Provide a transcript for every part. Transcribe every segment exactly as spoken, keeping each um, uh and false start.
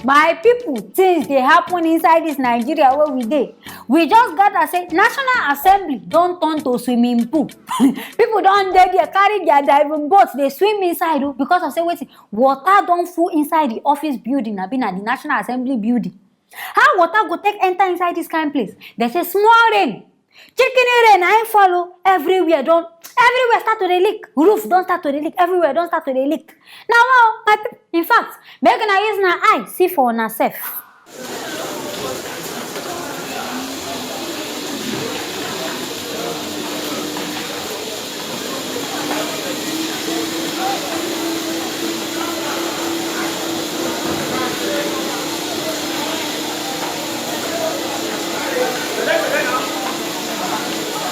My people, things dey happen inside this Nigeria where we dey. We just gather say National Assembly don turn to swimming pool. People don dey there, carry their diving boat, dey swim inside o, because of say wetin, water don full inside the office building, abi na the National Assembly building. How water go take enter inside this kind place? They say small rain, chicken rain na im follow. Everywhere don, everywhere start to dey leak. Roof don start to dey leak. Everywhere don start to dey leak. Na wow, my people. In fact, make una use na eye see for una sef.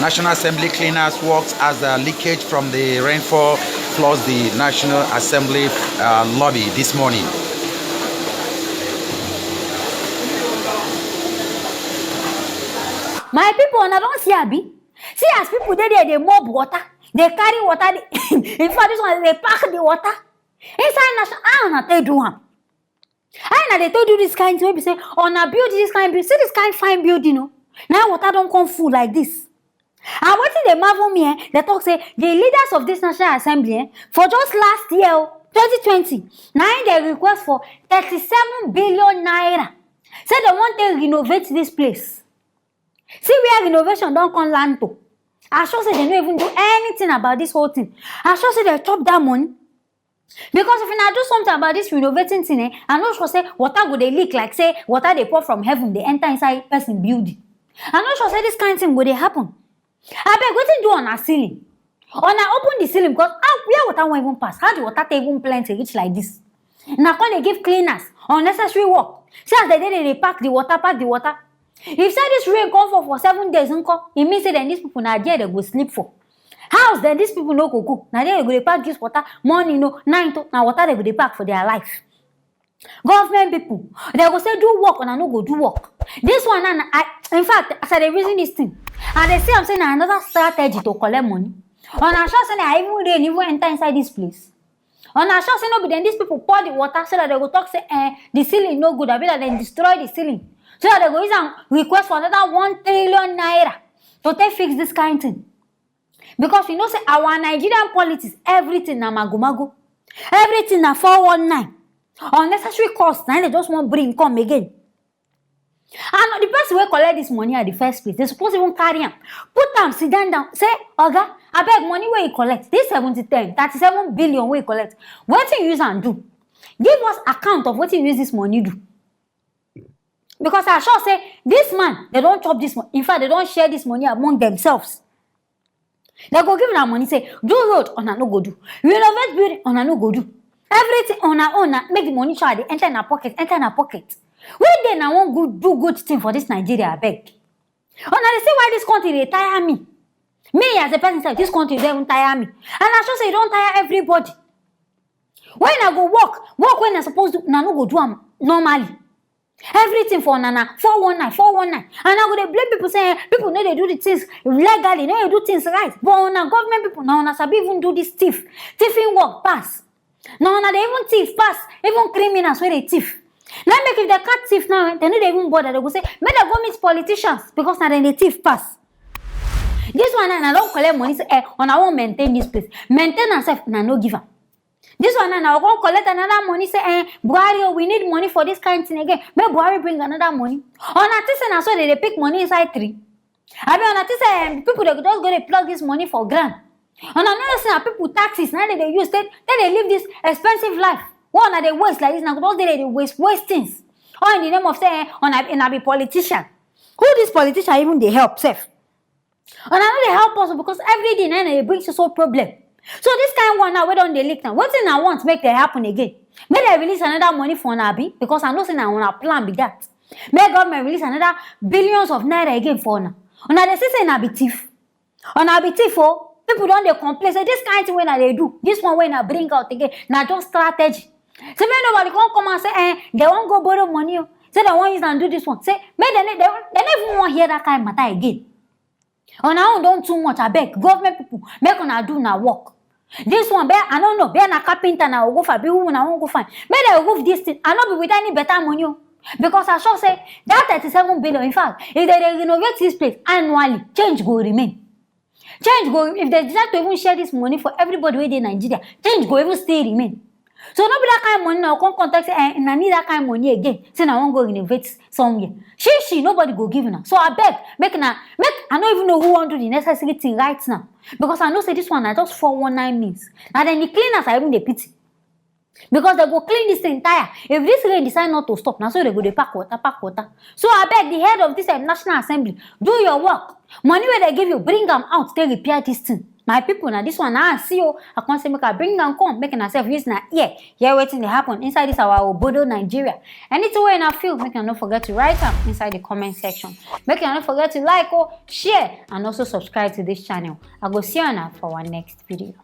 National Assembly cleaners works as the leakage from the rainfall floods the National Assembly uh, lobby this morning. My people, una don see, abi? See as people dey there, dey mop water, dey carry water, dey in fact, this one dey pack the water inside national. How una take do am? How una dey take do this kind thing wey be say una build this kind build, see this kind fine building o, na water don come full like this. And wetin dey marvel me, eh, they talk say the leaders of this National Assembly, eh, for just last year o, twenty twenty, na im dey request for thirty-seven billion naira, say they wan take renovate this place. See where renovation don come land to. I sure say they no even do anything about this whole thing. I sure say they chop that money. Because if una do something about this renovating thing, eh, I no sure say water go dey leak like say water dey pour from heaven dey enter inside person building. I no sure say this kind thing go dey happen. Abeg, wetin do una ceiling? Una open the ceiling, because how, where water wan even pass? How the water take even plenty reach like this? Una come dey give cleaners unnecessary work. See as they dey, they dey pack the water, pack the water. If say this rain come fall for seven days, nko, e mean say then these people na there they go sleep for. House, then these people no go go. Na there they go dey pack this water. Morning no, night no, na water they go dey pack for their life. Government people, they go say do work, una no go do work. This one, na, na, I, in fact, as I dey reason this thing, I dey see am say na another strategy to collect money. Una sure say na even rain even enter inside this place? Una sure say no be then these people pour the water so that they go talk say, eh, the ceiling no good, abi that they destroy the ceiling, so that they go use am request for another one trillion naira to take fix this kind thing? Because you know say our Nigerian politics, everything na magomago, everything na four one nine, unnecessary cost na im they just wan bring come again. And the person wey collect this money at the first place, they suppose even carry am, put am, sit down, down, say, "Oga, abeg, money wey you collect, this seventy ten, thirty-seven billion wey you collect, wetin you use am do? Give us account of wetin you use this money do." Because I sure say this man, they don chop this money. In fact, they don share this money among themselves. They go give una money, say, "Do road, una no go do. Renovate building, una no go do. Everything una own, na make the money try dey enter una pocket, enter una pocket." Wey dey na one good, do good thing for this Nigeria, abeg? Una dey see why this country dey tire me? Me as a person sef, this country don even tire me. And I sure say e don tire everybody. When una go work, work wey una suppose do, una no go do am normally. Everything for una na four one nine, four one nine. And I go dey blame people say, eh, people no dey do the things legally, no dey do things right. But una government people, na una sabi even do this thief, thiefing work pass. Na una dey even thief pass even criminals wey dey thief. Na make if they catch thief now, eh, they no dey even bother. They go say, make they go meet politicians, because na dem dey thief pass. This one now, una don collect money, say, eh, una wan maintain this place. Maintain am sef, una no give am. This one now, una go come collect another money, say, eh, Buhari o, we need money for this kind thing again. Make Buhari bring another money. Una think say na so they dey pick money inside tree? Abi una think say, eh, people dey just go dey plug this money for ground? Una no know say na people taxes na they dey use take, take dey live this expensive life. Why una dey waste like this? Na just dey, dey waste, waste things. All in the name of say, eh, una, una be politician. Who this politician even dey help sef? Una no dey help us, because every day na, na dey bring so, so problem. So this kind one now wey don dey leak now, wetin una want make dey happen again? Make dem release another money for una, abi? Because I know say na una plan be that. Make government release another billions of naira again for una. Una dey see say una be thief? Una be thief o. People don dey complain say this kind thing wey una dey do, this one wey una bring out again, na just strategy. Say make nobody come come and say, eh, they wan go borrow money o. Say they wan use am do this one. Say make dem, they, they no even wan hear that kind matter again. Una own don too much, abeg. Government people, make una do una work. This one, be I no know, be na carpenter na go find, be who na wan go find. Make dem remove this thing. I no be with any better money o. Because I sure say that thirty-seven billion, in fact, if dem dey renovate this place annually, change go remain. Change go, if dem decide to even share this money for everybody wey dey Nigeria, change go even still remain. So no be that kind money na come contact say, eh, na need that kind money again. Say na wan go renovate somewhere. She, she, nobody go give una. So abeg, make una, make, I no even know who wan do the necessary thing right now. Because I know say this one na just four one nine means. Na dem the cleaners I even dey pity. Because dem go clean this entire. If this rain decide not to stop, na so dem go dey pack water, pack water. So abeg, the head of this, eh, National Assembly, do your work. Money wey dem give you, bring am out, take repair this thing. My people, na this one na I see o. I come say make I bring am come, make una sef use una ear hear wetin dey happen inside this our obodo Nigeria. Anything wey una feel, make una no forget to write am inside the comment section. Make una no forget to like o, share, and also subscribe to this channel. I go see una for our next video.